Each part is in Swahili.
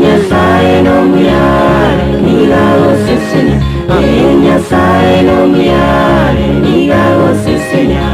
Nyasaye nomuyale nigagosesenia Nyasaye nomuyale nigagosesenia.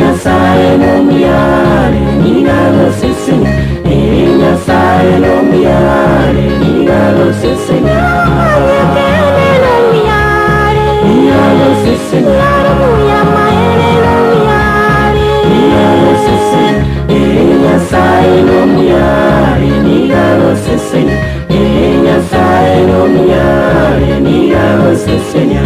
Nyasaye nomuyale nigagosesenia Nyasaye nomuyale nigagosesenia Nyasaye nomuyale nigagosesenia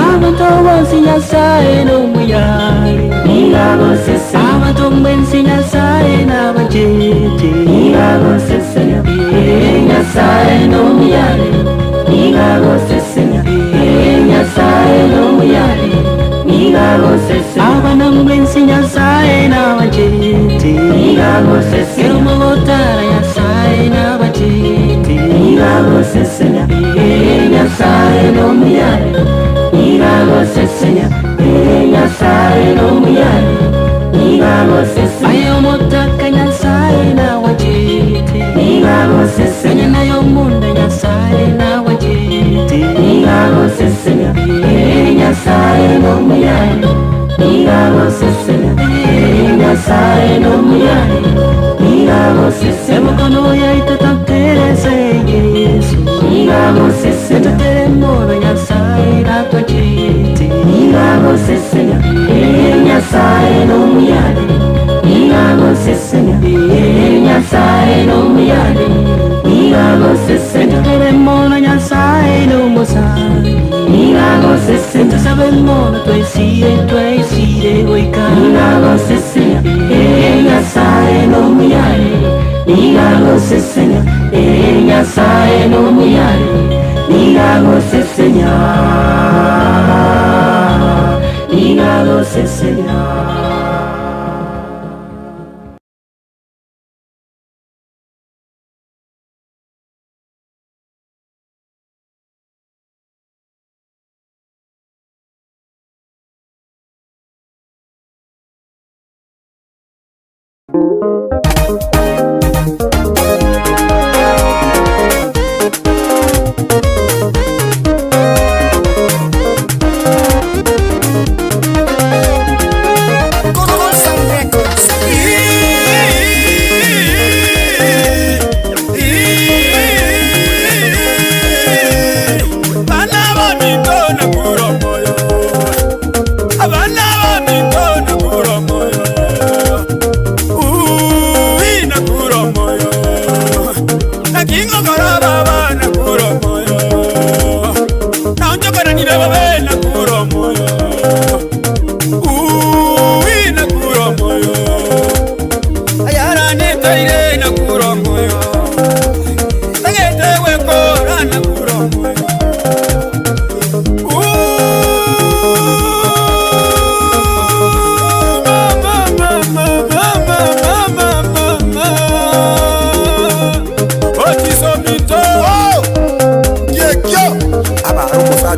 Abantu bonse Nyasaye nomuyale nigagosesenia Abantu mwensi Nyasaye n'abajete nigagosesenia Nyasaye nomuyale nigagosesenia Nyasaye nomuyale nigagosesenia Abana mwensi Nyasaye n'abajete nigagosesenia Erumogotara Nyasaye n'abajete nigagosesenia Nyasaye nomuyale nigagosesenia Nyasaye nomuyale nigagosesenia Ayo motaka Nyasaye n'abajete nigagosesenia nayo munda Nyasaye n'abajete nigagosesenia Nyasaye nomuyale nigagosesenia Nyasaye nomuyale nigagosesenia Emokono yaitataterese Yesu nigagosesenia Tetemoro Nyasaye n'abajete nigagosesenia Nyasaye nomuyale nigagosesenia Nyasaye nomuyale nigagosesenia Tetemoro Nyasaye n'omusani nigagosesenia Tusabe mono twesire twesire goika nigagosesenia Nyasaye nomuyale nigagosesenia Nyasaye nomuyale nigagosesenia nigagosesenia.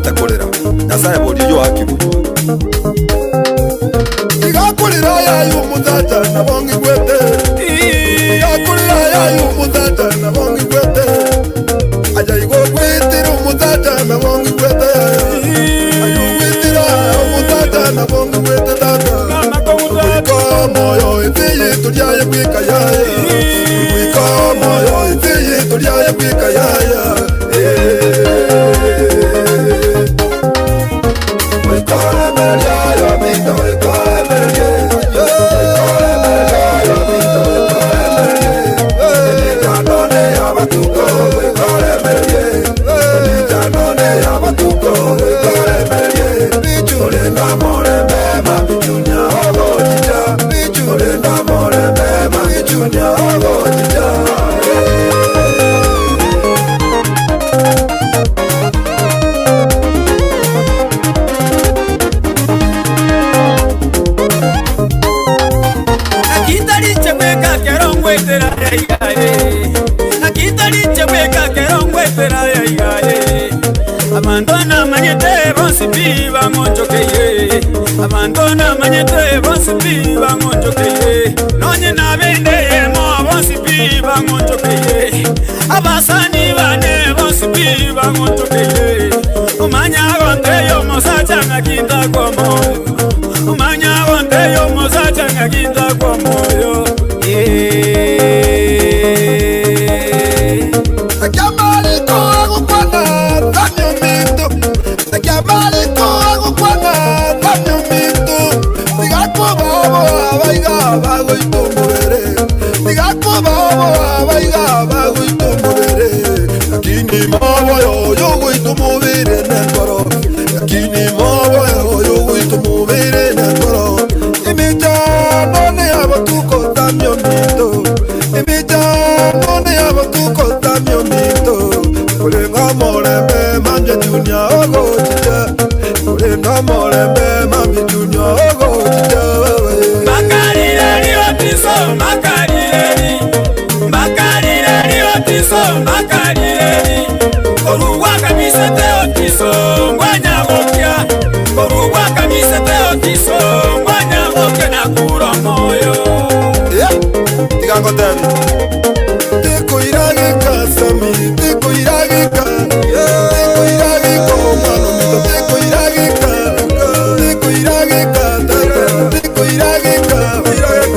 Takorera Nyasaye bodi yo hakimu Igakulira ya yumutata na bongi gwete Igakulira ya yumutata na bongi gwete Aja igo gwetira umutata na bongi gwete Ayo gwetira umutata na bongi gwete tata Wiko moyo itiyi tulyaye kwika yaya Wiko moyo itiyi tulyaye kwika yaya Abandona manyete bonsipi bangonjokeye nonye nabendeye mo bonsipi bangonjokeye abasani bane bonsipi bangonjokeye umanya gondeyo mosacha ngakinda kwa moyo umanya gondeyo mosacha ngakinda kwa moyo Akamali ko agukwana tanyo mito Akamali ko agukwana tanyo mito Tigako babo abaiga bagoitumurere Tigako babo abaiga bagoitumurere Lakini maboyo yogoitumubire nekoro Lakini maboyo yogoitumubire nekoro Imijano ne abatuko tanyo mito Imijano ne abatuko tanyo mito Olenga morembe manje junior ogochita Olenga morembe manje junior ogochita Makariri otiso makariri Makariri otiso makariri Oruwa kamisete otiso ngwanya gokya Oruwa kamisete otiso ngwanya gokya nakuro moyo Tigango tebi Teko irage kasami Teko irage ka Teko irage ko mano mito Teko irage ka Teko irage ka Teko irage ka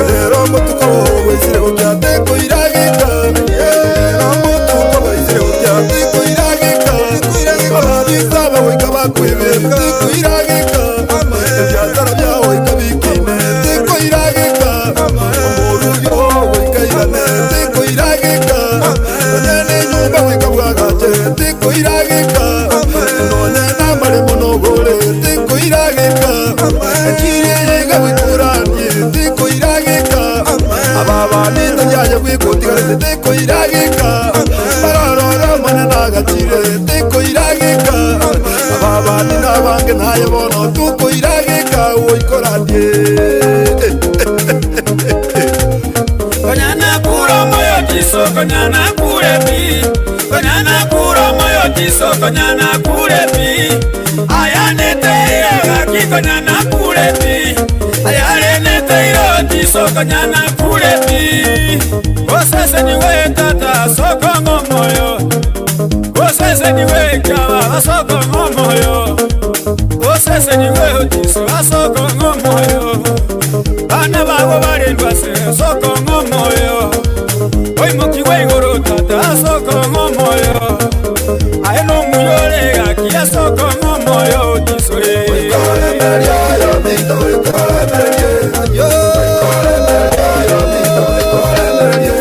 Lero motuko waisire gokya Teko irage ka Lero motuko waisire gokya Teko irage ka Ababisaba wikabakwebe Teko irage ka Ebyatara byawe ikabikine Teko irage ka Omurugyo wikairane Teko irage ka None nyumba wikabwagache Teko irage ka None namare monogore Teko irage ka Ekirega wikuranie Teko irage ka Ababani tanyaye wikotigarete Teko irage ka Bararora mananagachire Teko irage ka Ababani nabange naye bono Tuko irage ka Oikoranie Konyana kuro moyo tiso konyana kure pi Konyana kuro moyo tiso konyana kure pi Ayanete iro gaki konyana kure pi Ayanete iro tiso konyana kure pi Osese niwe tata soko ngomoyo Osese niwe kawa soko ngomoyo Osese niwe tiso soko ngomoyo Bana babo barendwa se soko ngomoyo Oimukiwe igoro tata soko ngomoyo Aeno muyore gaki soko ngomoyo tisoe Oikore merioyo mito oikore merie Oikore merioyo mito oikore merie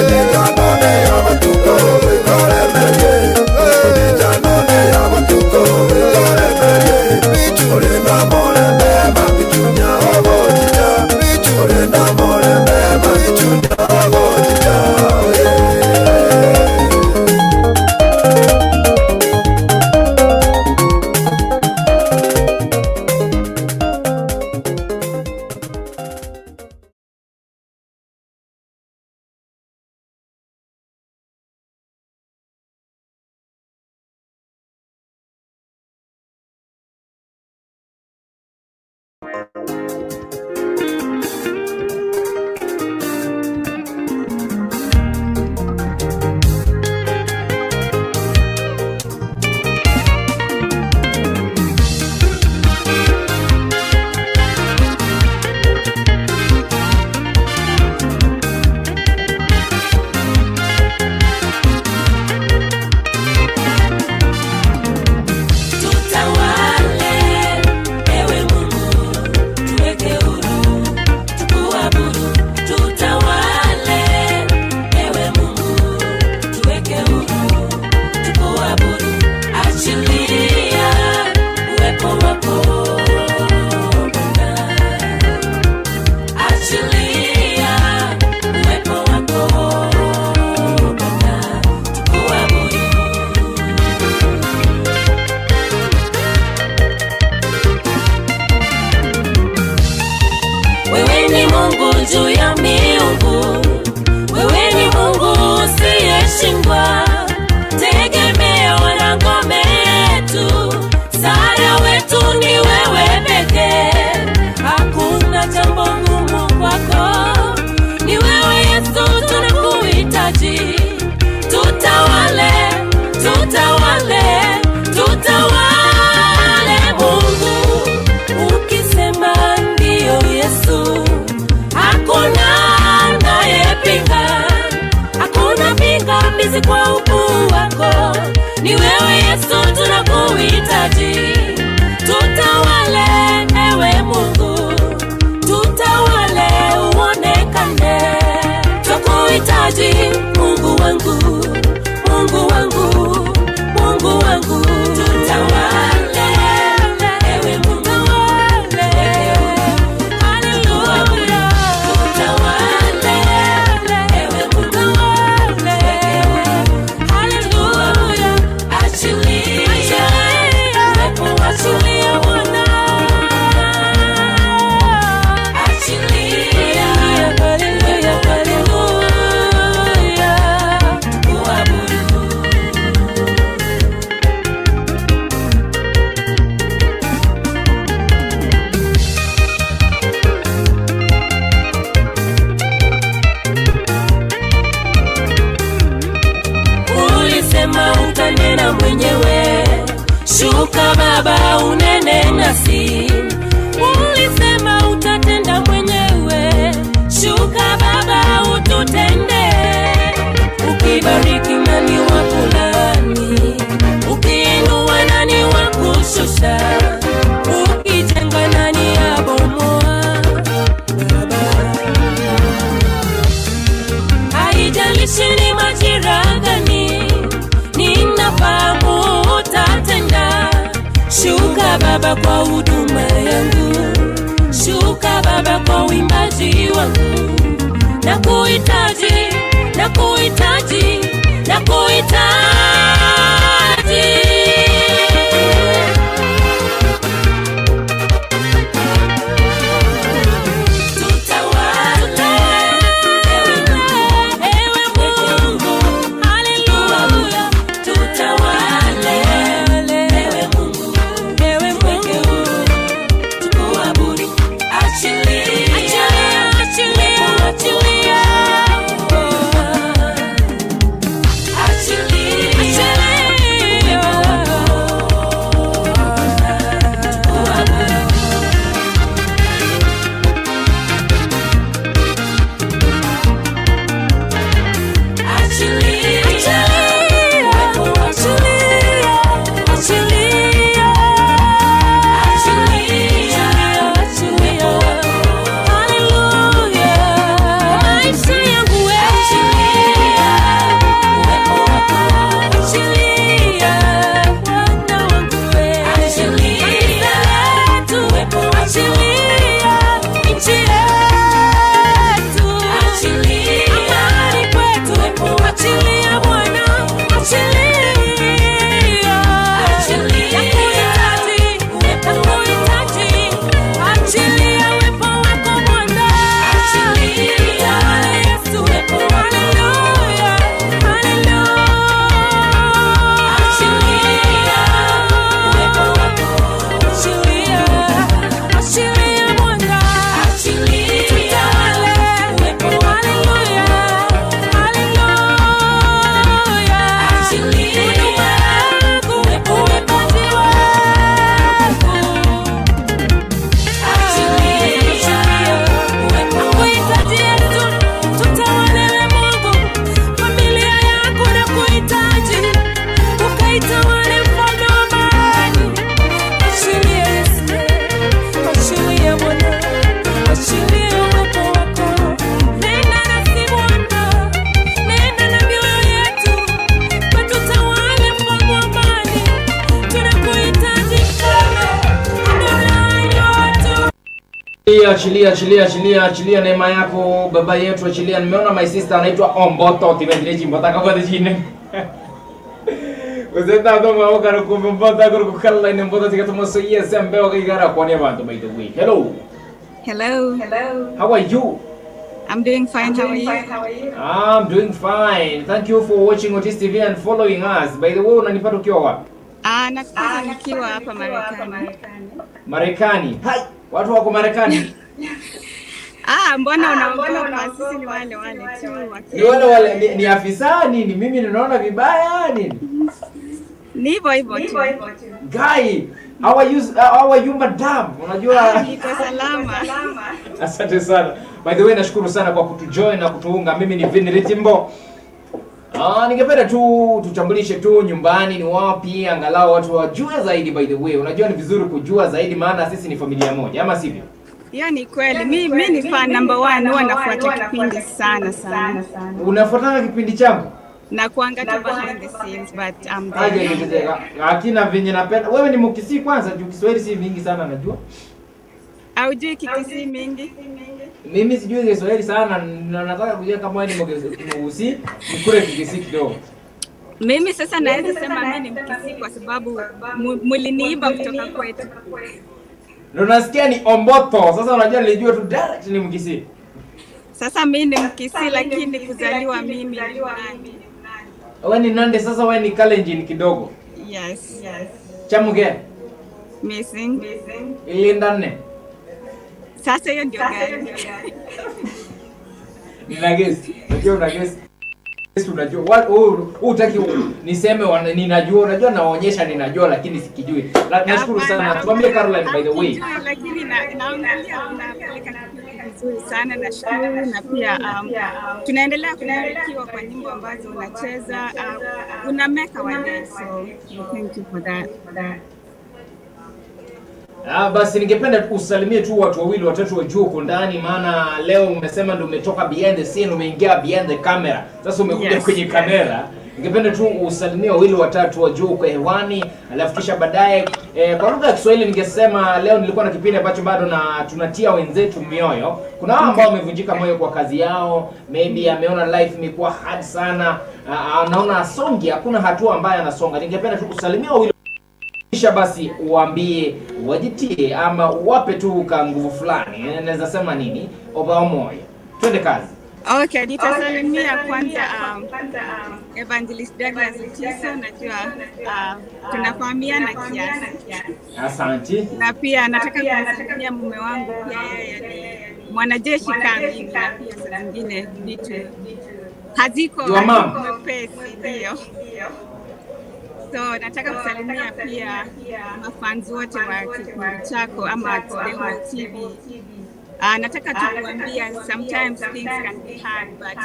Imijano ne abatuko oikore merie Imijano ne abatuko oikore merie Olenga morembe mabichunya ogochita Olenga morembe mabichunya ogochita. juu ya miungu. Wewe ni Mungu usiyeshindwa, tegemeo na ngome yetu, msaada wetu ni wewe pekee. Hakuna jambo ngumu kwako, ni wewe Yesu tunakuhitaji. Tutawale, tutawale, tutawale Mungu. Ukisema ndiyo Yesu, hakuna anayepinga, hakuna pingamizi kwa ukuu wako. Ni wewe Yesu tunakuhitaji. Tutawale ewe Mungu, tutawale uonekane. Tukuhitaji Mungu wangu, Mungu wangu, Mungu wangu. Tutawale ewe Mungu, haleluya. Tutawale ewe Mungu, haleluya. Achilia uwepo, achilia Bwana, achilia, haleluya, haleluya, tukuabudu. Ulisema utanena mwenyewe, shuka Baba unene nasi. Ulisema utatenda mwenyewe, shuka Baba ututende. Ukibariki nani wa kulaani, ukiinua nani wa kushusha, ukijenga nani abomoa. Baba, haijalishi ni majira gani, ninafahamu utatenda. Shuka Baba kwa huduma yangu, shuka Baba kwa uimbaji wangu. Nakuhitaji, nakuhitaji, nakuhitaji. Tutawale, ewe Mungu, haleluya. Tutawale, ewe Mungu, ewe Mungu, tukuabudu. Achilia, achilia, achilia, achilia, tukuabudu. Achilia, achilia, achilia, achilia, achilia, haleluya. Maisha yangu wewe, achilia, uwepo wako, achilia, Bwana wangu wewe, achilia, uwepo wako, achilia, nchi yetu, achilia, amani kwetu, achilia Bwana, achilia, nakuhitaji, nakuhitaji, achilia uwepo wako Bwana, tawala Yesu, haleluya, haleluya, achilia, achilia Bwana, tutawale, haleluya, haleluya, huduma yangu, uimbaji wangu. Nakuhitaji Yesu, tutawale Mungu, familia yangu nakuhitaji, ukaitawale mfalme wa amani. Achilia Yesu, achilia Bwana, achilia uwepo wako. Nena nasi Bwana, nena na mioyo yetu, ukatutawale mfalme wa amani. Tunakuhitaji Mfalme, ondoa watu. Achilia, achilia, achilia, achilia neema yako baba yetu, achilia. Nimeona my sister anaitwa Omboto timendire chimbota kabwa chine. Uzeta ndo mwa karo kumbota karo kukala ine mbota tikatomo so yes mbeo kigara kwa ni abantu by the way. Hello. Hello. Hello. How are you? I'm doing fine. How are you? I'm doing fine. Thank you for watching Otis TV and following us. By the way, unanipata ukiwa wapi? Ah, nakupata nikiwa hapa Marekani. Marekani. Hai, watu wako Marekani. Ah, mbona unaogopa? Sisi ni wale wale tu wa Ni wale wale ni afisa nini? Mimi ninaona vibaya nini? Ni hivyo hivyo tu. Guy, how are you, how are you, madam? Unajua Niko salama. Asante sana. By the way, nashukuru sana kwa kutujoin na kutuunga. Mimi ni Vin Ritimbo. Ningependa tu tutambulishe tu nyumbani ni wapi, angalau watu wajue zaidi. By the way, unajua ni vizuri kujua zaidi, maana sisi ni familia moja, ama sivyo? Hiyo ni kweli. Mi ni fan number one, huwa nafuata kipindi sana sana. Unafuatana kipindi changu? Na kuanga tu behind the scenes, but I'm Aje, there. aje, aje, akina venye napenda. Wewe ni Mkisii kwanza, juu Kiswahili si mingi sana najua. Haujui Kikisii mingi? Mimi sijui Kiswahili sana na nataka kujua kama wewe ni Mgusii, nikule Kikisii kidogo. Mimi sasa naweza sema mimi ni Mkisii kwa sababu muliniiba kutoka kwetu. Ndio nasikia ni Omboto. Sasa unajua nilijua tu direct ni Mkisii. Sasa mimi ni Mkisii, lakini kuzaliwa mimi ni Nandi. Wewe ni Nandi, sasa wewe ni Kalenjin kidogo. Yes. Chamuge, Missing. Ilindane. Sasa hiyo ndio gani? Nina guess. Unajua una guess. Unajua what, oh, hutaki niseme ninajua, unajua naonyesha ninajua lakini sikijui. Nashukuru sana. Tuambie Caroline, by the way. Hakijui, lakini naangalia unapeleka kipindi vizuri sana, nashukuru, na pia tunaendelea kubarikiwa kwa nyimbo ambazo unacheza, una make our day, so thank you for that. Ah, basi ningependa usalimie tu watu wawili watatu wajue uko ndani, maana leo umesema ndio umetoka behind the scene, umeingia behind the camera. Sasa umekuja kwenye kamera. Ningependa tu usalimie wawili watatu wajue uko hewani, alafu kisha baadaye kwa lugha ya Kiswahili ningesema leo nilikuwa na kipindi ambacho bado na tunatia wenzetu mioyo. Kuna hao ambao wamevunjika moyo kwa kazi yao, maybe ameona life imekuwa hard sana, anaona asongi, hakuna hatua ambayo anasonga. Ningependa tu usalimie wawili, kisha basi uambie wajitie ama uwape tu ka nguvu fulani. Naweza sema nini, obao moyo. Twende kazi. Okay, nitasalimia kwanza Evangelist Douglas Otiso, najua tunafahamiana kiasi. Asante. Na pia nataka kumsalimia mume wangu, pia yeye ni mwanajeshi kama mimi, na pia saa zingine vitu haziko Your mom? mwepesi, ndio. So nataka kusalimia pia mafans wote wa kipindi chako ama The Whole TV. Nataka tu kuambia sometimes things can be hard, but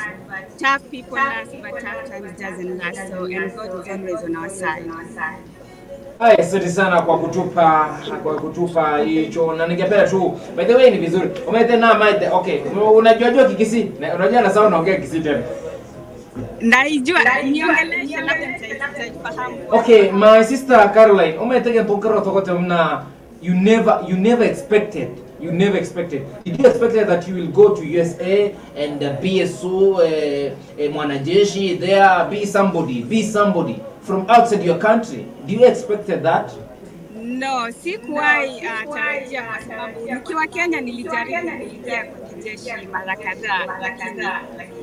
tough people last, but tough times doesn't last. So, and God is always on our side. Haya, asante sana kwa kutupa hicho, na ningependa tu, by the way, ni vizuri umete na maite. Okay, unajua jua Kikisii? Unajua na sawa unaongea Kisii tena. Naijua, niongeleshe, labda nitaifahamu. Okay, my sister Caroline, umetega tokero tokote mna you never expected. You never expected. Did you expect that you will go to USA and be a so a mwanajeshi there, be somebody from outside your country? Do you expected that? No, sikuwahi tarajia kwa sababu nikiwa Kenya nilijaribu kuingia kwenye jeshi mara kadhaa, lakini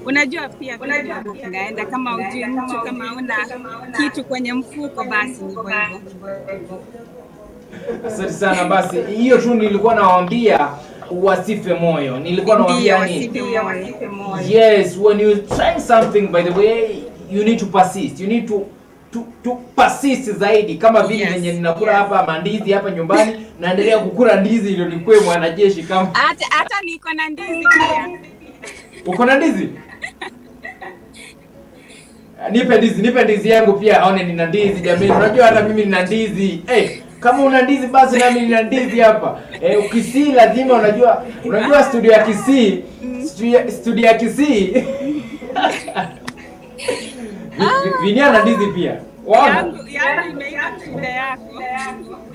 unajua pia vile mambo vinaenda, kama hujui mtu, kama una kitu kwenye mfuko, basi ni hivyo hivyo. Asante sana. Basi hiyo tu nilikuwa nawaambia wasife moyo. Nilikuwa Ndio, nawaambia ni wasife moyo. Yes, when you trying something, by the way, you need to persist. You need to persist zaidi, kama vile venye ninakula hapa mandizi hapa nyumbani, naendelea kukula ndizi ili nikuwe mwanajeshi kama Hata niko na ndizi pia. Uko na ndizi? Nipe ndizi, nipe ndizi yangu pia aone nina ndizi jamani. Unajua hata mimi nina ndizi. Eh, kama una ndizi basi nami nina ndizi hapa. Eh, Kisii lazima unajua studio ya Kisii, studio ya Kisii. Vinia na ndizi pia. Waona? Yangu imeiva kushinda yako.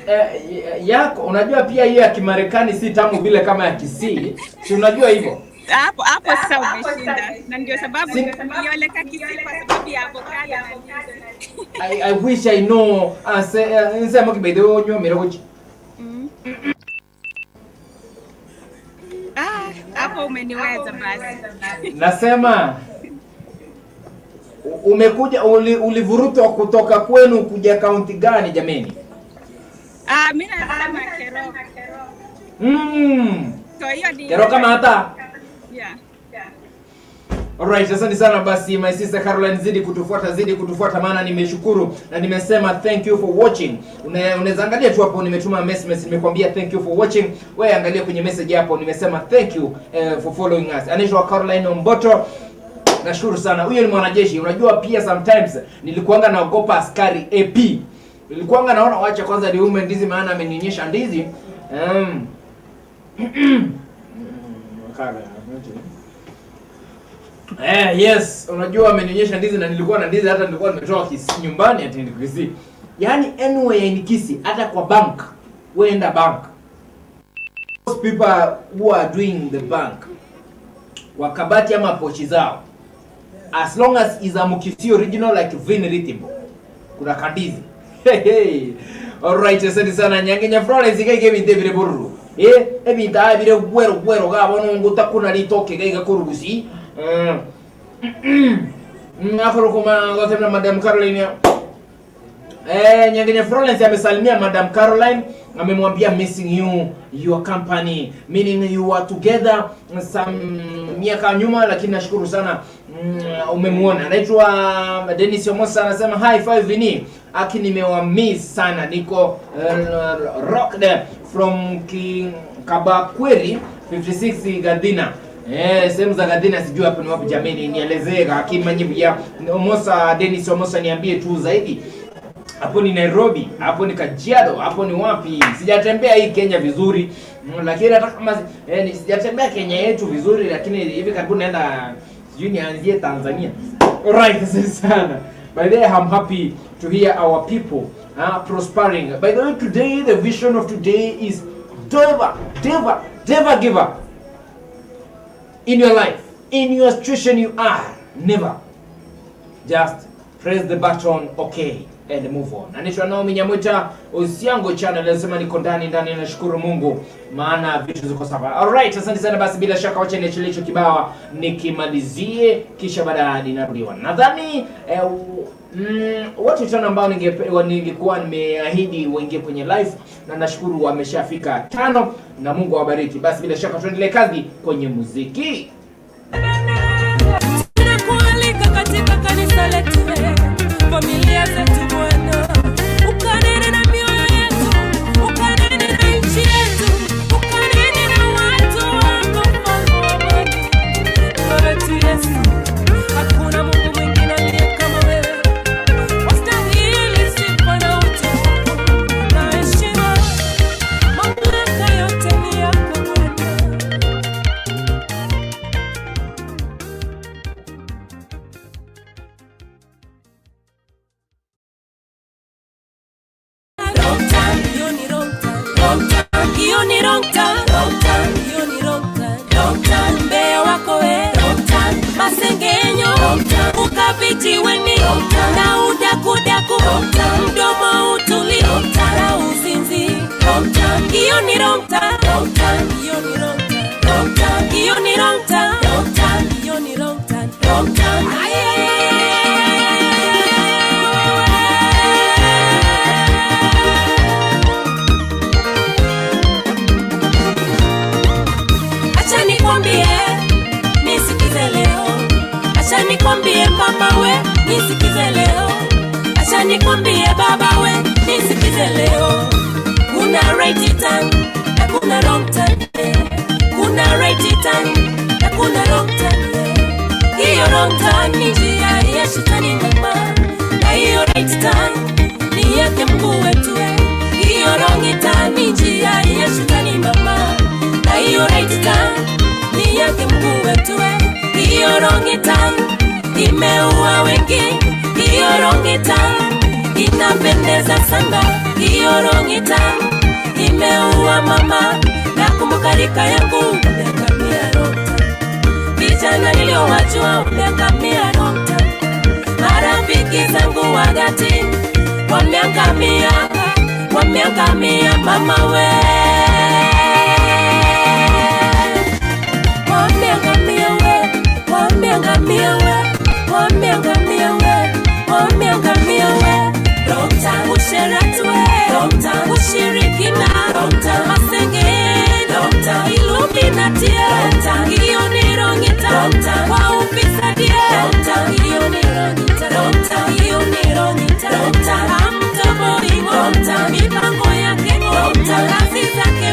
Eh, yako unajua pia hiyo ya Kimarekani si tamu vile kama ya Kisii. Si unajua hivyo? Hapo hapo sasa umeshinda, na ndio sababu nilioleka Kisii kwa sababu ya avocado na ndizi. I wish I know. Nsema by the way onywa mirogochi. Ah, Hapo umeniweza basi. Nasema umekuja ulivurutwa kutoka kwenu kuja kaunti gani jameni? Mimi nasema Kerok. So hiyo ni Kerok kama hata. Yeah. Alright, asante sana basi my sister Caroline, zidi kutufuata maana nimeshukuru na nimesema thank you for watching. Unaweza angalia tu hapo nimetuma message, nimekwambia thank you for watching. Wewe angalia kwenye message hapo nimesema thank you for following us. Anaitwa Caroline Omboto. Nashukuru sana. Huyo ni mwanajeshi. Unajua pia sometimes nilikuanga naogopa askari AP. Nilikuanga naona wacha kwanza niume ndizi maana amenionyesha ndizi. Yes, unajua amenionyesha ndizi na nilikuwa na ndizi, hata nilikuwa nimetoka Kisii nyumbani ati ni Kisii. Yaani anyway ni Kisii, hata kwa bank. Wewe enda bank. Those people who are doing the bank wakabati ama pochi zao, as long as is a Mkisii original like Vin Ritibo, kuna kandizi. Hey, hey. Alright, asante sana Nyangenya Florence ikaike binte bire bururu. Ebinta bire gwero gwero gabo nungu takuna litoke gaiga kurugusi. Ngakoro kuma Madam Caroline. Nyangenya Florence amesalimia Madam Caroline, amemwambia missing you, your company, meaning you are together some miaka nyuma, lakini nashukuru sana umemuona. Anaitwa Dennis Omosa anasema hi five Vini, aki nimewamiss sana, niko rock there from Kabakweri 56 Gadina. Sehemu za Gadina sijui hapo ni wapi jameni, nielezee akimanyibu ya Omosa. Dennis Omosa niambie tu zaidi. Hapo ni Nairobi, hapo ni Kajiado, hapo ni wapi? Sijatembea hii Kenya vizuri, lakini hata kama sijatembea Kenya yetu vizuri, lakini hivi karibuni naenda sijui nianzie Tanzania. Alright, sana. By the way, I'm happy to hear our people prospering. By the way, today the vision of today is never give up. In your life, in your situation you are, never. Just press the button, okay, and move on. Anaitwa Naomi Nyamwita, Usiango Channel, anasema niko ndani ndani, nashukuru Mungu maana vitu ziko sawa. Alright, asante sana basi, bila shaka wacha niachilie hicho kibawa nikimalizie kisha baadaye ninarudiwa. Nadhani watu tano ambao ningekuwa nimeahidi waingie kwenye live, na nashukuru wameshafika 5 na Mungu awabariki. Basi bila shaka tuendelee kazi kwenye muziki. Tunakualika katika kanisa letu, familia zetu Bwana, ukanene na mioyo yetu, ukanene na nchi yetu, ukanene na watu wako mfalme wa amani. Wewe tu Yesu, hakuna Mungu mwingine aliye kama wewe. Wastahili sifa na utukufu na heshima, mamlaka yote ni yako Bwana. Ukapichiweni na udakudaku, mdomo utuli na uzinzi. Hiyo ni wrong turn, hiyo ni wrong turn, hiyo ni wrong turn, hiyo ni wrong turn. Acha nikwambie, nisikize leo. Acha nikwambie mama we, nisikize leo. Acha nikwambie baba we, nisikize leo. Kuna right turn na kuna wrong turn. Kuna right turn na kuna wrong turn. Hiyo wrong turn ni njia ya shetani mama, na hiyo right turn ni yake Mungu wetu. Hiyo wrong turn ni njia ya shetani mama, na hiyo right turn ni yake Mungu wetu. Hiyo wrong turn imeua wengi, hiyo wrong turn inapendeza sana, hiyo wrong turn imeua mama. Nakumbuka rika yangu miaka wrong turn, vijana niliowajua miaka wrong turn, marafiki zangu wa dhati wameangamia, wameangamia mama we. ufisadi, hiyo ni wrong turn. Kwa ufisadi, hiyo ni wrong turn. Hiyo ni wrong turn. Hamtoboi mipango yake, kazi zake,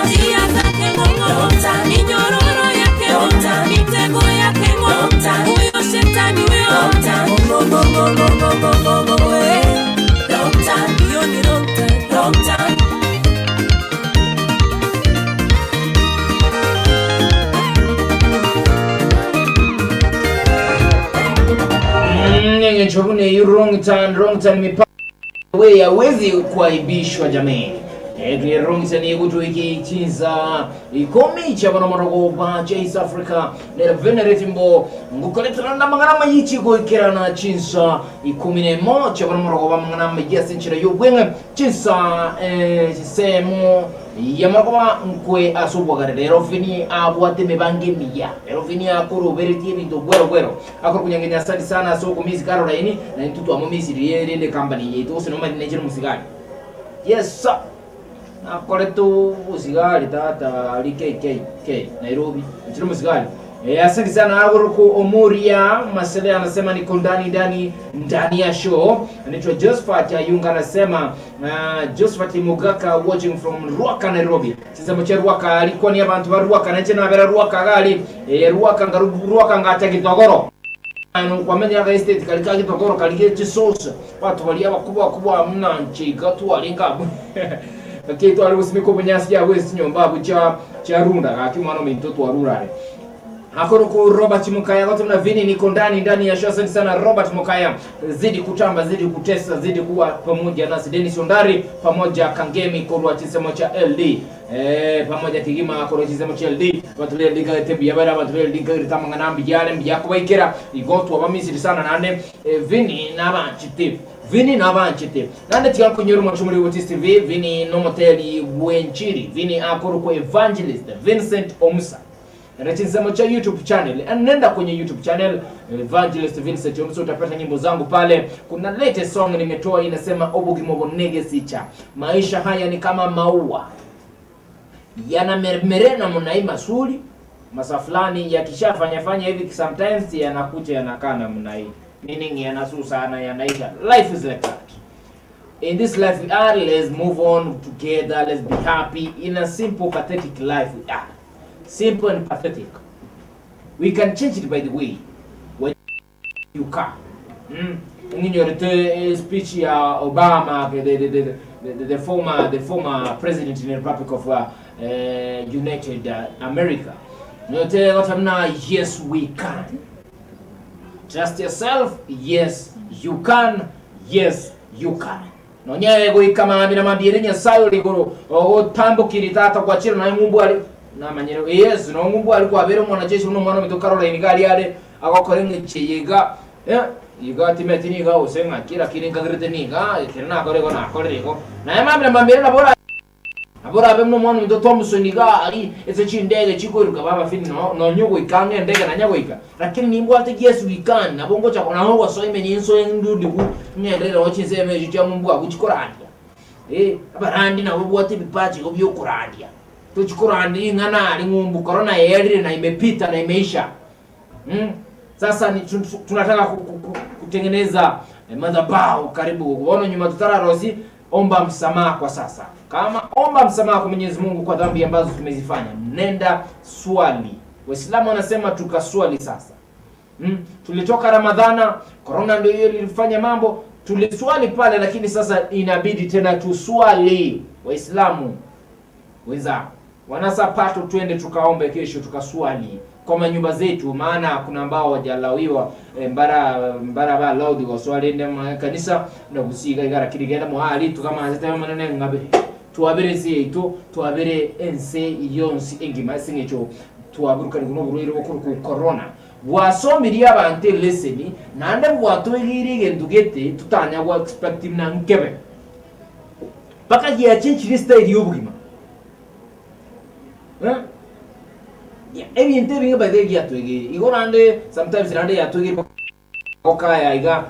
njia zake, minyororo yake, mitego yake, huyo shetani huyo. Wrong turn, hiyo ni wrong turn, wrong turn. Ngechorune wrong turn, wrong turn mipa we hawezi kuaibishwa jamii. Tuli wrong turn yekuti ikichiza ikomi cha bana morogo cha East Africa nera venerate mbo ngukoletana na mangana mayichi koikerana chinsa 11 bana morogo mangana mayichi nchira yobwenga chinsa semo yamakoba nkwe asubwagare lero fini abwate mibange miya lero fini akuru beretie bintu gwero gwero akuru kunyangenya asante sana so kumizi Caroline na ntutu amumizi riende company yetu sino manager musigari. Yes sir. Akore tu usigari tata ali KKK Nairobi nchiro musigari. Asante sana Aguruku Omuria Masele anasema niko ndani ndani ndani ya show. Anaitwa Josephat Ayunga anasema Josephat Mugaka watching from Ruaka Nairobi. Sasa mche Ruaka alikuwa ni abantu ba Ruaka na chena bera Ruaka gali Ruaka ngaru Ruaka ngata kitogoro. Ano kwa menya ga estate kalika kitogoro kalike chisosa. Watu wali abakubwa kubwa mna nchi gatu alinga. Lakini tu alisimiko bunyasi ya west nyomba bucha cha runda akimwana mtoto wa rurare. Akoro Robert Mukaya wote mna vini niko ndani ndani ya show. Asante sana Robert Mukaya, zidi kutamba, zidi kutesa, zidi kuwa pamoja nasi. Dennis Ondari pamoja Kangemi korwa chisemo cha LD pamoja Kigima korwa chisemo cha LD batule liga tebi yabara batule liga ritamanga nambi yale mbiyakubaikera igotwa bamisiri sana nane vini nabanchite vini nabanchite nande tiga kunyuru machumuri wa TV vini no moteli wenchiri vini akoro kwa Evangelist Vincent Omusa. Na chisemo cha YouTube channel. Nenda kwenye YouTube channel Evangelist Vincent Omusa utapata nyimbo zangu pale. Kuna latest song nimetoa inasema obugimo nege sicha. Maisha haya ni kama maua. Yana mermerena mnai masuri. Masa fulani yakishafanya fanya hivi sometimes yanakuja yanakaa namna hii. Meaning yanasusa na yanaisha. Life is like that. In this life we are, let's move on together, let's be happy in a simple pathetic life we are. Simple and pathetic. We can change it by the way when you can. Nginyorete speech ya Obama, the former president in the Republic of United America. Nyote watamna yes we can. Trust yourself, yes you can, yes you can. Nonye goikama mina mabire nyasayo ligoro otambukiri tata kwa chiro na ngumbu ali namanyero yes no ngumbu ali kwabere mwana jeshi uno mwana mito Caroline gali ale akakore ngechiyega yiga timeti niga usenga kira kiringa grete niga kirna kore go na kore go na mabire mabire na bora abora abe mno mwana mito Thompson niga ali ese chindege chikoruka baba fini no no nyugo ikange ndege na nyago ika lakini nimbo ate yes we can na bongo cha kona ho so ime ninso ndudi ku nyerere ochinse me cha mumbu akuchikorandia abarandi nabo bwate bipachi go byokurandia tuchikorandi ngana ali ngumbu corona yerire na imepita na imeisha. Sasa ni tunataka kutengeneza madhabahu karibu kuona nyuma tutararosi. Omba msamaha kwa sasa. Kama omba msamaha kwa Mwenyezi Mungu kwa dhambi ambazo tumezifanya. Nenda swali. Waislamu wanasema tukaswali sasa. Tulitoka Ramadhana, corona ndio hiyo ilifanya mambo, tuliswali pale lakini sasa inabidi tena tuswali. Waislamu wenzangu, wanasapato twende tukaombe kesho tukaswali kwa manyumba zetu, maana kuna ambao wajalawiwa mbara ba laudi waswali ndema kanisa na gusiga igara kirigenda muhali tukama zeta manene ngabe tuabere zetu tuabere ense yonsi engima singecho tuaburuka kuno buruiro bokuru ku corona wasomiria abantu leseni nande bwatwegirige ndugete tutanya gwa expecting na nkebe paka ya change style yobugima. Ebintu ebinge by the yatwege igorande sometimes rande yatwege okaya iga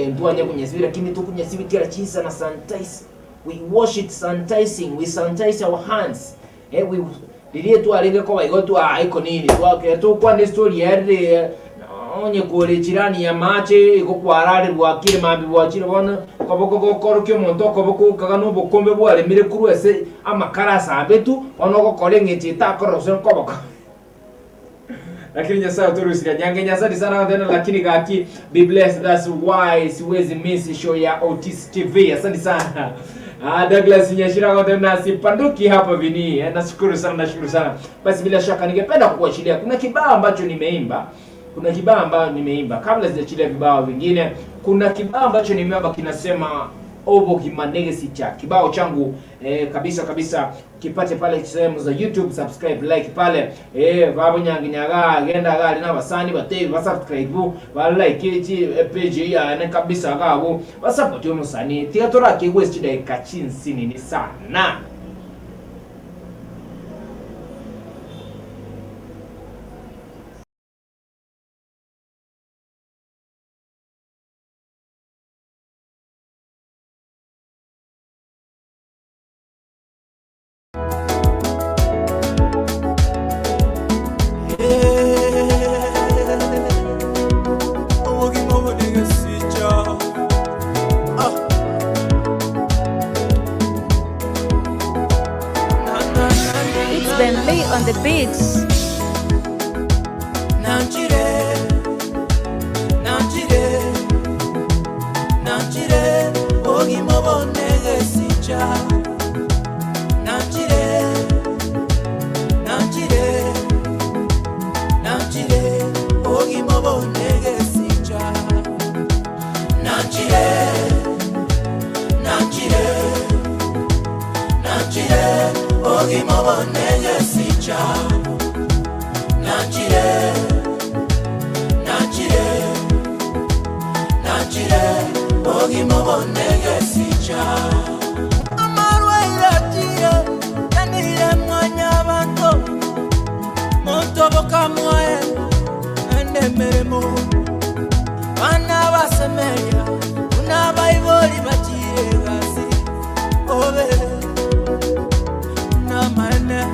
ntuanye kunyesibira lakini tukunyesibikira chisa na sanitize. We wash it sanitizing, we sanitize our hands. We Lilie twarenge kwa igo twa iko nini twake tukwa ni story yari onye kore chirani ya mache iko kwarare bwakire mambi bwachire bona koboko gokoro kyo omonto okoboko kaga nobokombe bwaremire kurwa ase amakara asambetu ono gokora eng'encho etakorora koboko. Lakini Nyasaye uturusira nyange nyasadi sana tena, lakini gaki be blessed, that's why siwezi miss show ya Otis TV. Asante sana. Douglas Nyashira kwa tena sipanduki hapa vini. Nashukuru sana, nashukuru sana. Basi bila shaka ningependa kukuachilia kuna kibao ambacho nimeimba. Kuna kibao ambacho nimeimba kabla sijaachilia vibao vingine. Kuna kibao ambacho nimeimba kinasema Obo Kimanege Sicha. Kibao changu kabisa kabisa kipate pale sehemu za YouTube, subscribe, like pale. Babo nyangi nyaga genda gali na basani bate ba subscribe ba like chi page ya ne kabisa gabo ba support yo musani. Tigatora kigwe chideka chinsini ni sana. On the beach. Nanjire, nanjire, nanjire, ogimobonege sicha. Nanjire, nanjire, nanjire, ogimobonege sicha. Nanjire, nanjire, nanjire, ogimobonege sicha. Nanjire, nanjire, nanjire, ogimobonege sicha. Amarwa iratire, yanire mwanya banto, montoboka mwae, enemeremo. Bana basemeya, unabaiboli bachire gasi, obe, namane.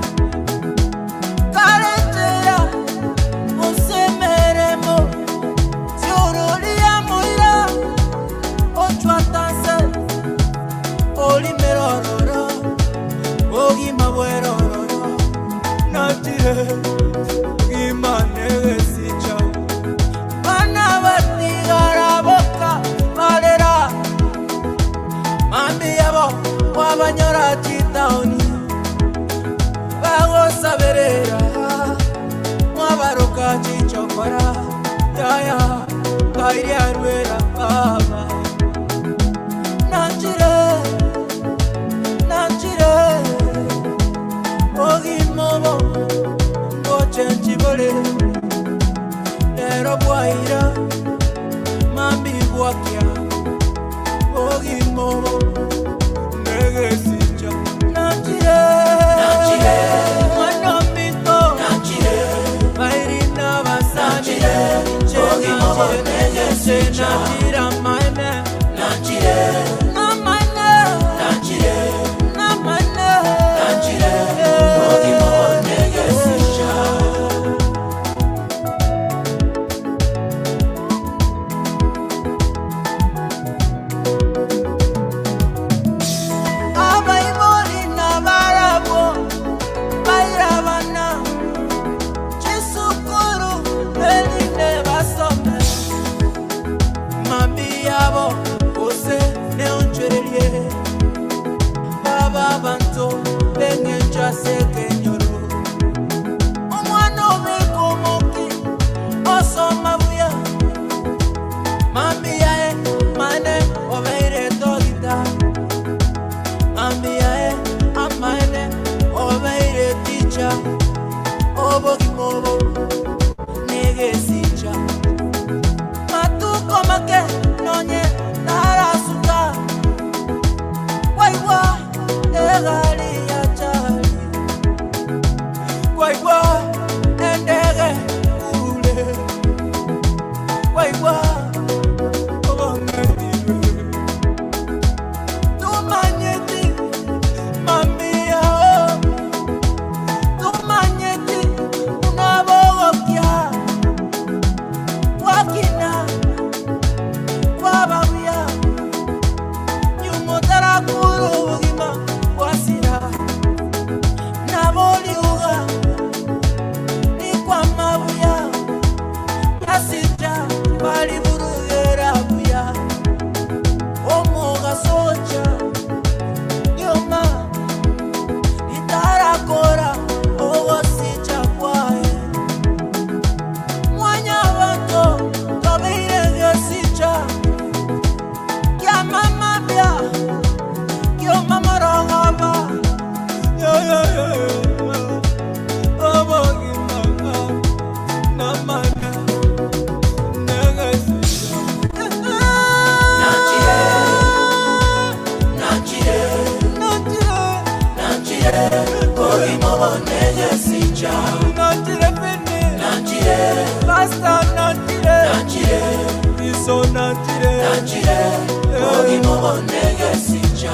Obonegesicha.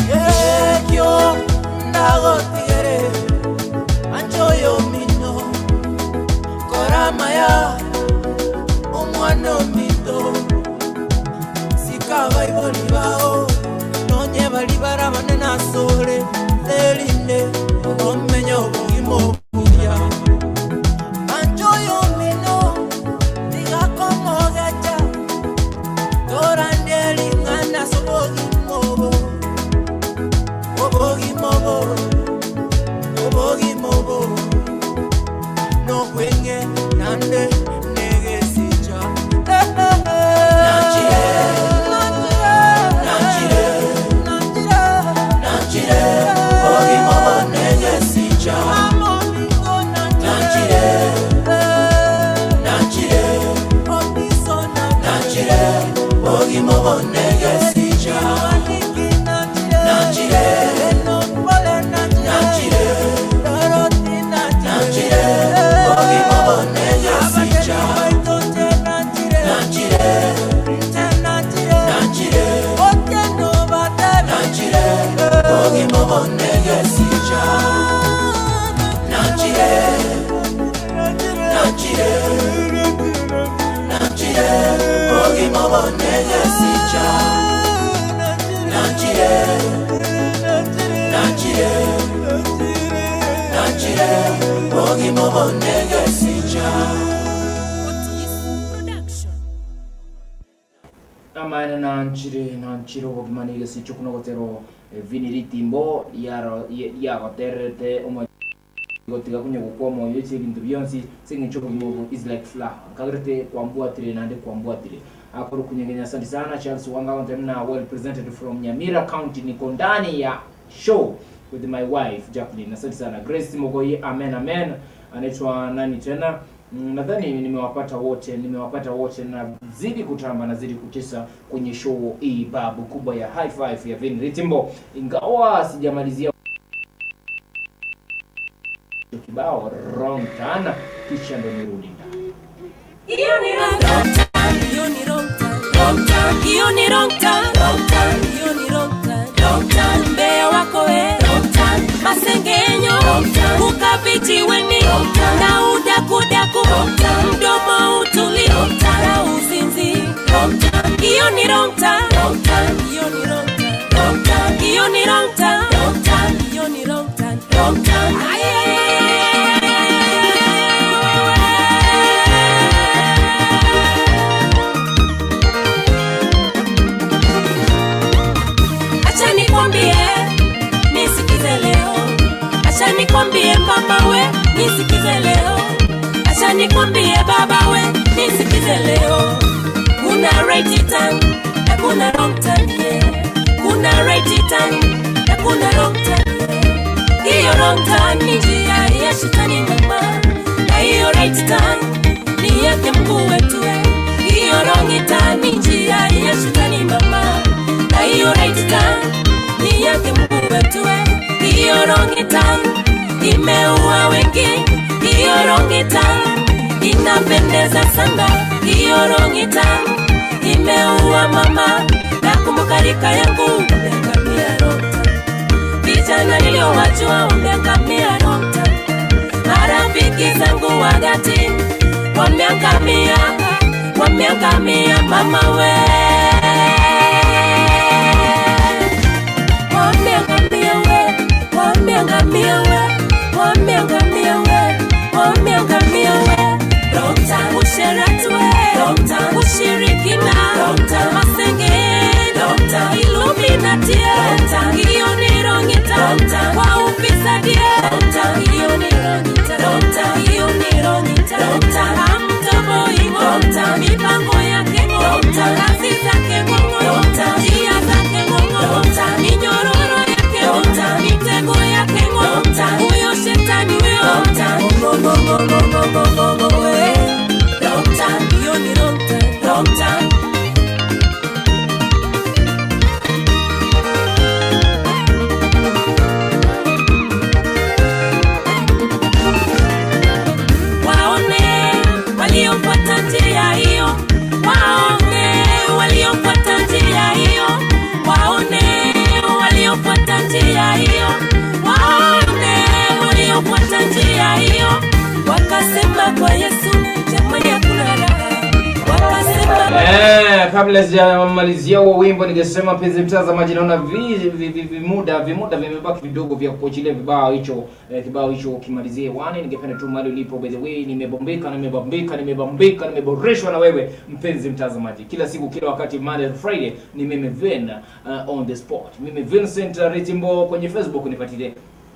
Ekyo ndagotigere anjoyo mino koramaya omwana omito sikabaiboli bao nonye bali barabane nasole lerinde omenya obugima obuya anjoyo mino tigakomogecha torandiering'ana sobogimobo obogimobo obogimobo nokwenge nande negesicha nanjire nanjire nanjire obogimobo negesicha nanjire nanjire nanjire obogimobo negesicha nanjire nanjire nanjire obogimobo negesicha nanjire nanjire nanjire obogimobo negesicha nanjire nanjire nanjire obogimobo negesicha nanjire nanjire nanjire obogimobo negesicha. Amana nanchire obogima negesicho kunogotero viniritimbo yagoterete omogotiga kunyogokwa omoyo ase ebinto bionsi ase eng'encho obogima obo is like flower nkagerete kwambwatire nande kwambwatire akoro kunyegenya. Asante sana Charles Wanga na well presented from Nyamira County, niko ndani ya show with my wife Jacqueline. Asante sana Grace Mogoye, amen amen. Anaitwa nani tena? Nadhani nimewapata wote, nimewapata wote. Nazidi kutamba, nazidi kutesa kwenye show hii babu kubwa ya High Five ya Vin Ritimbo, ingawa sijamalizia kibao wrong turn, kisha ndo nirudi ndani. Hiyo ni wrong turn, hiyo ni wrong turn, wrong turn. Hiyo ni wrong turn, wrong turn. Hiyo ni wrong turn, wrong turn. Mbea wako we, wrong turn. Masengenyo, wrong turn. Kukavichiweni, wrong turn. Na udakudaku, wrong turn. Mdomo utuli, wrong turn. Na uzinzi, wrong turn. Hiyo ni wrong turn, wrong turn. Hiyo ni wrong turn, wrong turn. Hiyo ni wrong turn, wrong turn. Hiyo ni wrong turn, wrong turn. Ay, ay, ay, ay, ay, ay, ay, ay. Acha nikwambie, nisikize leo. Acha nikwambie mama we, nisikize leo. Acha nikwambie baba we, nisikize leo. Kuna right turn na kuna wrong turn, yeah. Kuna right turn na kuna wrong turn, yeah. Hiyo wrong turn ni njia ya shetani mama, na hiyo right turn ni yake Mungu wetu. Hiyo wrong turn ni njia ya shetani mama, na hiyo right turn ni yake Mungu wetu. Hiyo wrong turn imeua wengi, hiyo wrong turn inapendeza sana, hiyo wrong turn imeua mama. Nakumbuka rika yangu umeangamia wrong turn, vijana niliowajua wameangamia wrong turn, marafiki zangu wa dhati wameangamia, wameangamia mama we. Wameangamia we, wameangamia we, wameangamia we, wameangamia we. Wrong turn, usherati we, wrong turn, ushirikina, wrong turn, masengenyo, wrong turn, Illuminati, wrong turn, hiyo ni wrong turn, wrong turn, kwa ufisadi, wrong turn, hiyo ni wrong turn, wrong turn, hiyo ni wrong turn, wrong turn, hamtoboi, wrong turn, mipango yake, wrong turn, kazi zake, wrong turn, njia zake, wrong turn, minyororo yake, wrong turn, mitego yake, wrong turn. Wakasema kwa Yesu jamani hakuna raha. Wakasema Kabla sijamalizia huo wimbo ningesema mpenzi mtazamaji, naona vimuda vimebaki vidogo vya kuachilia vibao hicho, kibao hicho kimalizie hewani. Ningependa tu mahali ulipo, by the way, nimebombeka nimebambika nimebambika nimeboreshwa na wewe mpenzi mtazamaji, kila siku kila wakati, Monday to Friday ni mimi Vin, on the spot, mimi Vincent Ritimbo. Kwenye Facebook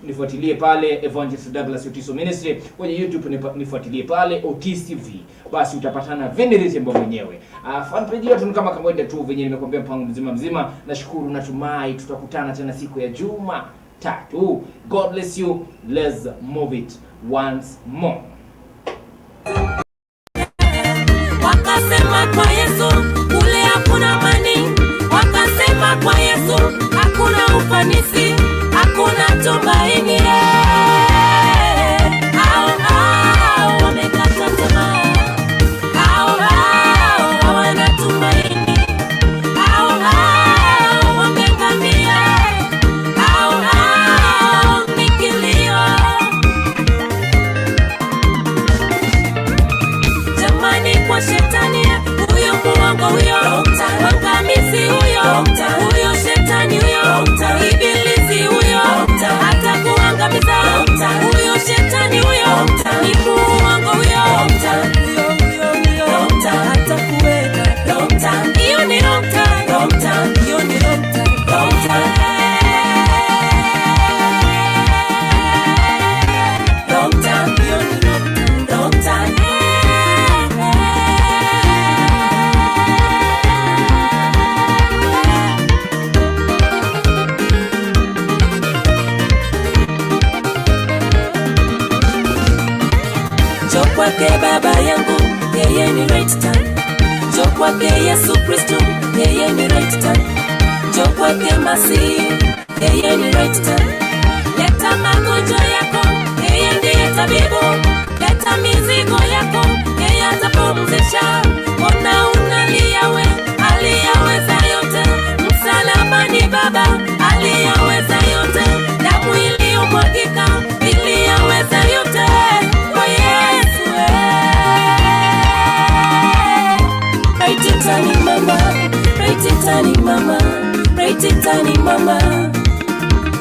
nifuatilie pale Evangelist Douglas Otiso Ministry, kwenye YouTube nifuatilie pale Otis TV, basi utapatana Vin Ritimbo mwenyewe. Fan page yetu ni kama kawaida tu venye nimekuambia, mpango mzima mzima. Nashukuru, natumai tutakutana tena siku ya Jumatatu. God bless you. Let's move it once more. Wakasema kwa Yesu kule hakuna amani, wakasema kwa Yesu hakuna ufanisi, hakuna tumaini. Hao hao wamekata tamaa, hao hao hawana tumaini, hao hao wameangamia, hao hao ni kilio. Jamani, kwa shetani huyo muongo huyo, mwangamizi huyo, huyo shetani huyo, ibilisi huyo, hata kuangamiza huyo shetani huyo, ni muongo huyo, hata kuweka hiyo ni wrong time, hiyo ni wrong time, wrong time, hiyo ni wrong time. Njoo kwake baba yangu, yeye ni right time. Njoo kwake Yesu Kristo, yeye ni right time. Njoo kwake Masihi, yeye ni right time. Leta magonjwa yako, yeye ndiye tabibu. Leta mizigo yako, yeye atapumzisha. Mbona unalia we? Aliyaweza yote msalabani, Baba aliyaweza yote, damu iliyomwagika iliyaweza yote kwa Yesu. Right tani mama, right tani mama, right tani mama.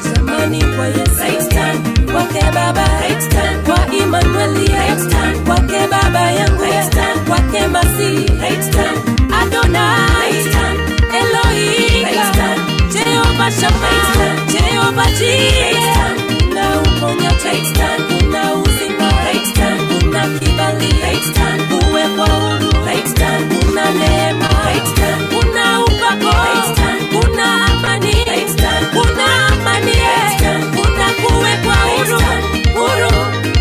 Jamani kwa Yesu, right time, kwake Baba, right time, kwa Emmanuel, right time, kwake Baba yangu, right time, kwake Masihi, right time, Adonai, right time, Elohim, right time, Jehovah Shammah, right time, Jehovah Jireh, right time, kuna uponyaji, right time, kuna uzima, right time, kuna kibali, right time, kuwekwa huru, right time, kuna neema, right time, kuna upako, right time, kuna amani, right time, kuna amani, right time, kuna kuwekwa huru, huru,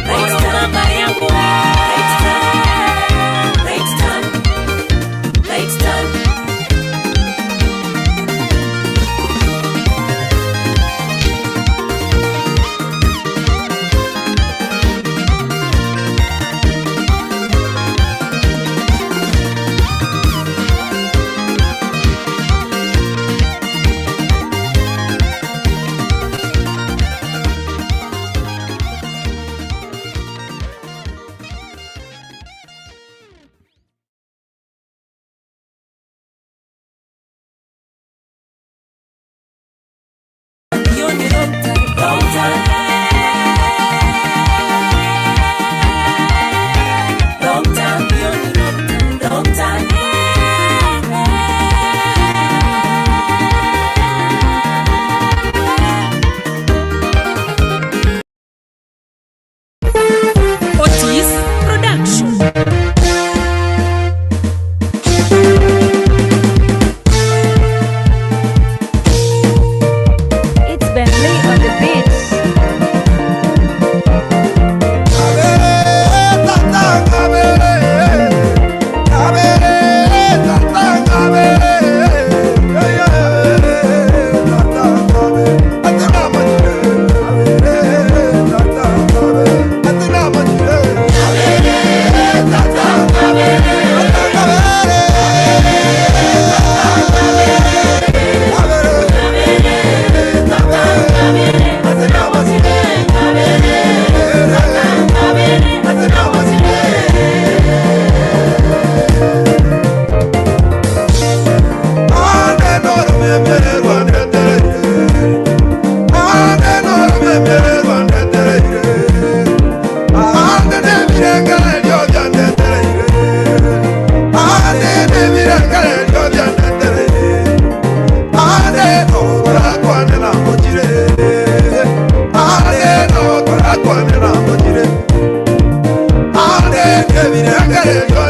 huru, mama yangu, right time, right time, right time. Kwanera mojire. Ande ke virengere.